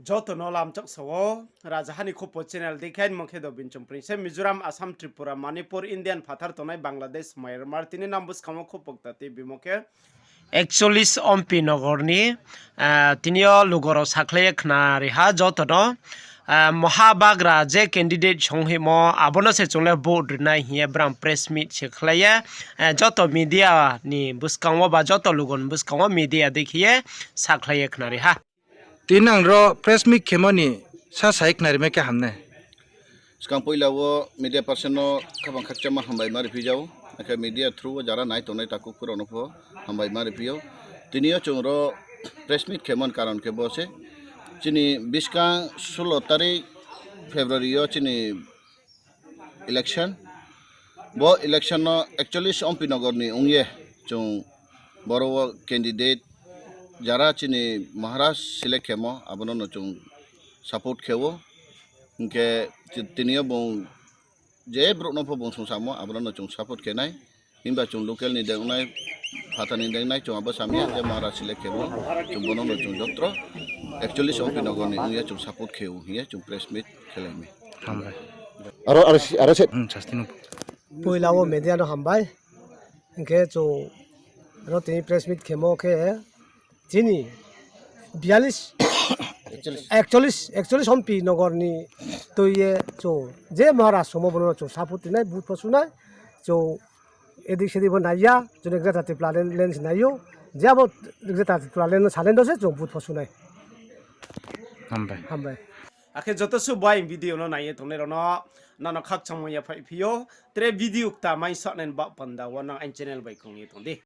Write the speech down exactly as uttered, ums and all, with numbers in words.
Joto no lamchak sa ou, Rajaha ni Khupo channel dei khe, mo khe Dobin Chongpring se, Mizoram, Assam, Tripura, Manipur, Indian phathar tongnai, Bangladesh, Myanmar, tini nang buskang wo khupo kta tibimo khe Ekcholish Ompi Nogor ni, ah, tini yo lugo rao sakhlai ye khna ri ha joto no, ah, moha bagra je candidate songhoihmo, abo no se chung le vote rinai hing ye brang press meet se khlai ye, ah, joto media ni buskang wo ba joto lugo ni buskang wo media dei khe ye sakhlai ye khna ri ha. Tini ang ro press meet khemo ni sa sai khna rimai khe ham nai. Skang poila wo media person no khabang khakchangma hambai ma riphi jao. Akhe media through wo jara nai tongnai takhu phu rao no pho hambai ma riphi ou. Tini yo chung ro press meet khemo ni karon khe bo se. Chini buskang sullo tarik February yo chini election. Bo election no Ekcholish Ompi Nogor ni ong ye chung boro wo candidate jara chini Maharaj select khemo, abo no no chung support khe ou. Hing khe ti-, tini yo bung je brouh no pho bung sungsamo, abo no no chung support khe nai. Himba chung local ni dei ong nai, phathar ni dei ong nai, chung abo samya je Maharaj select khemo, chung bo no no chung jotro Ekcholish Ompi Nogor ni ong ye chung support khe ou hing ye chung press meet khelai mi. Hambai. Aro, aro si-, aro se, hmm, sasti no. Poila wo media no hambai. Hing khe chung ro tini press meet khemo khe chini biyalish, Ekcholish, Ekcholish Ompi Nogor ni tui ye chung je Maharaj songmo bo no chung support ri nai, vote pho su nai, chung edik sedik pho nai ya, chung Greater Tipraland se nai ou, je abo Greater Tipraland no salai no se chung vote pho su nai. Hambai. Hambai. Akhe joto suh bai video no nai ye tongnai rao no, nono khakchangmo yaphaih phi ou, tre video kta mai sahnai ni baoh panda wo nang aini channel bai krung ye tong di.